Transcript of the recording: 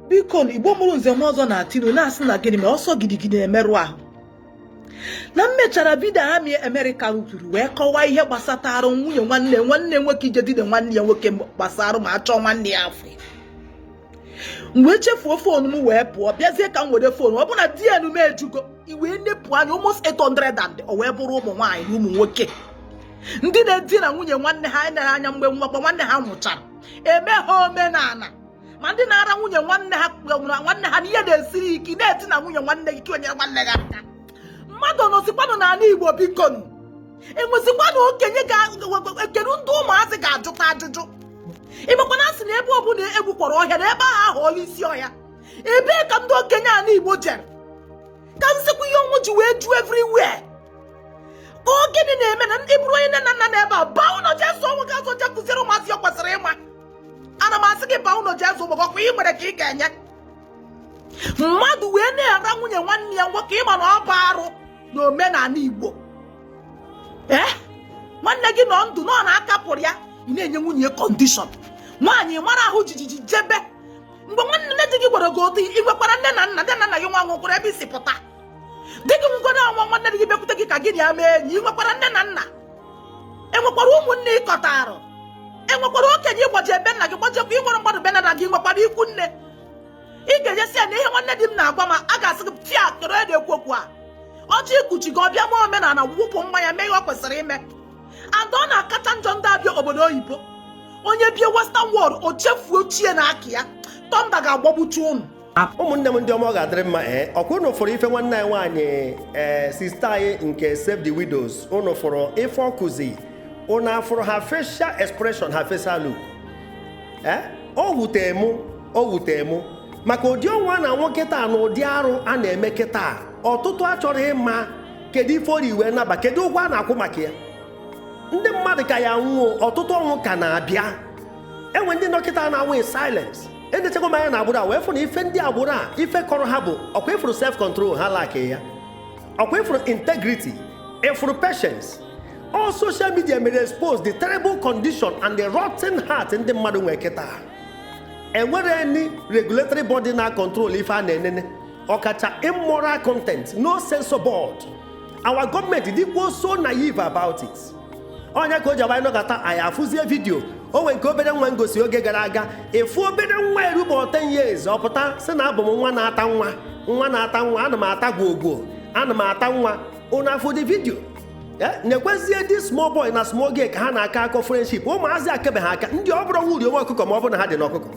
Biko, Igbo mụrụ nze m ọzọ na-atinu na-asị na gịnị ma ọsọ gidigidi na-emerụ ahụ. Na m mechara video Amị Amerịka kwuru wee kọwaa ihe gbasatara nwunye nwanne nwanne nwoke ije dine nwanne ya nwoke gbasara ma achọọ nwanne ya afọ. M wee chefuo phone m wee pụọ, bịazie ka m were phone. Ọ bụ na DM m ejugo. I wee nepụ anya, almost 800 and o wee bụrụ ụmụ nwaanyị na ụmụ nwoke ndị na-edina nwunye nwanne ha nere anya mgbe nwakwa nwanne ha nwụchara, eme ha omenala, ma ndị na-ara nwunye nwanne ha nwanne ha na ihe na-esiri ike, na-edina nwunye nwanne gị ka onyere nwanne gị aka. Mmadụ nọzikwanụ n'ala Igbo, bikonu, enwezikwanụ okenye ga-ekenu ndị ụmụazị ga-ajụta ajụjụ. Ịmakwana asị na ebe ọbụla egbukwara ọhịa na ebe ahụ aghọọla isi ọhịa. Ebee ka ndị okenye ala Igbo jere ka nsikwa ihe ọnwụ ji wee ju everywhere? Ka ọ gịnị na-eme na ndị bụrụ onye nne na nna n'ebe a? Baa ụlọ, jee zụọ ụmụ gị azụ, jee kụziere ụmụazị ya kwesịrị ịma. Ana m asị gị, baa ụlọ, jee zụọ ụmụ gị. Ọkwa ị nwere ka ị ga-enye mmadụ wee na-ara nwunye nwanne ya nwoke. Ịma na ọ bụ arụ na omenala Igbo. Ee, nwanne gị nọ ndụ nọ na-aka pụrụ ya, ị na-enye nwunye condition. Nwaanyị mara ahụ jijiji jebe mgbe nwanne nne di gị gwara gị otu. Ị nwekwara nne na nna? Nne na nna gị nwa nwụkwara ebe isi pụta. Di gị nwụgoro anwa, nwanne di gị bịakwute gị ka gị na ya mee enyi. Ị nwekwara nne na nna? Enwekwara ụmụnne ịkọtarụ? Enwekwara okenye ịgbaji ebe nna gị gbajekwa? Ị nwere mmadụ be nna gị? Nwekwara ikwu nne ị ga-enyesi ya na ihe nwanne di m na-agwa m? A ga-asị gị tia kere onye na-ekwu okwu a ọjị ikpuchi gị. Ọbịa ma omenala, wụpụ mmanya, mee ihe ọ kwesịrị ime. And ọ na-akacha njọ ndị abịa obodo oyibo. Onye bie Western world, o chefuo ochie na aka ya. Thunder ga-agbagbuchu unu. Ụmụnne m ndị ọma, ọ ga-adịrị mma. Ee, ọkwa unu fụrụ ife nwanne anyị nwaanyị, ee, sister anyị nke Save the Widows? Unu fụrụ ife ọkụzi? Unu afụrụ ha facial expression, ha facial look? Ee, o wute mụ, o wute mụ maka ụdị ọnwa na nwoke kịta na ụdị arụ a na-eme kịta. Ọtụtụ achọrọ ịma kedu ife ori wee naba, kedu ụgwọ a na-akwụ maka ya. Ndị mmadụ ka ya nwụọ, ọtụtụ ọnwụ ka na-abịa. Enwe ndị dọkịta na-anwụ in silence. Edechego m anya na agbụrụ a wee fụ na ife ndị agbụrụ a, ife kọrọ ha bụ ọkwa ịfụrụ self control ha lack ya, ọkwa ịfụrụ integrity, ịfụrụ patience. All social media mere expose the terrible condition and the rotten heart ndị mmadụ nwee kịta. Enwere any regulatory body na control ife a na-enene, ọkacha immoral content? No censor board. Our government dịkwuo so naive about it. Onye ka o ji agbanye nọkọta anyị afụzie video o nwere nke obere nwa ngosi oge gara aga. Efu obere nwa erube 10 years, ọ pụta sị na abụ m nwa na-ata nwa, nwa na-ata nwa, ana m ata gwogwo, ana m ata nwa. Unu afụ the video? Nekwezie this small boy na small girl ka ha na-akọ akọ friendship. Ụmụazị akebeghị aka, ndị ọ bụrụ nwuri onwe ọkụkọ, ma ọ bụ na ha dị n'ọkụkọ.